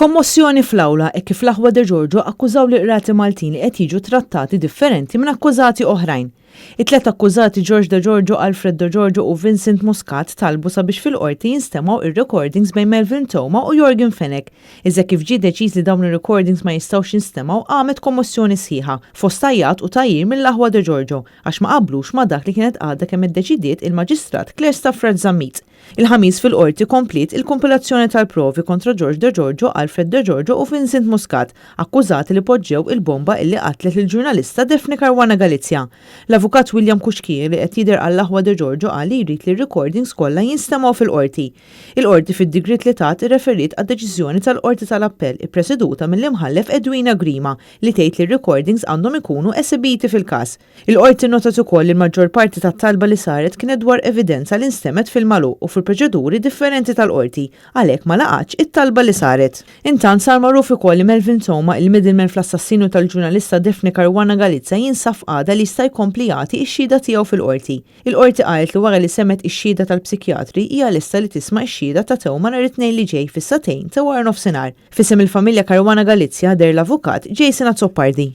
Kommossjoni fl-awla hekk kif l-aħwa De Giorgio akkużaw lill-Qrati Maltin li qed jiġu trattati differenti minn akkużati oħrajn. It-tlett akkużati George De Giorgio, Alfred De Giorgio u Vincent Muscat talbu sabiex fil-Qorti jinstemgħu ir-recordings bejn Melvin Theuma u Yorgen Fenech. Iżda kif ġie deċiż li dawn ir-recordings ma jistgħux jinstemgħu qamet kommossjoni sħiħa, fost għajjat u tgħajjir mill-aħwa De Giorgio għax ma qablux ma' dak li kienet għadha kemm iddeċidiet il-Maġistrat Claire Stafrace Zammit. Il-Ħamis fil-Qorti kompliet il-kumpilazzjoni tal-provi kontra George Degiorgio, Alfred Degiorgio u Vincent Muscat, akkużati li poġġew il-bomba illi qatlet lill-ġurnalista Daphne Caruana Galizia. L-Avukat William Cuschieri li qed jidher għall-aħwa Degiorgio qal li jrid li r-recordings kollha jinstemgħu fil-Qorti. Il-Qorti fid-digriet li tat irreferiet għad-deċiżjoni tal-Qorti tal-Appell ippreseduta mill-Imħallef Edwina Grima li tgħid li r-recordings għandhom ikunu esibiti fil-każ. Il-Qorti nnotat ukoll li l-maġġor parti tat-talba li saret kienet dwar evidenza li nstemgħet fil-magħluq u fil-proċeduri differenti tal-Qorti, għalhekk ma laqgħatx it-talba li saret. Intant sar magħruf ukoll li Melvin Theuma, il-middleman fl-assassinju tal-ġurnalista Daphne Caruana Galizia jinsab f'qagħda li jista' jkompli jagħti x-xhieda tiegħu fil-Qorti. Il-Qorti qalet li wara li semgħet ix-xhieda tal-psikjatri hija lesta li tisma' x-xhieda ta' Theuma nhar it-Tnejn li ġej fis-sagħtejn ta' waranofsinhar. F'isem il-familja Caruana Galizia deher l-Avukat Jason Azzopardi.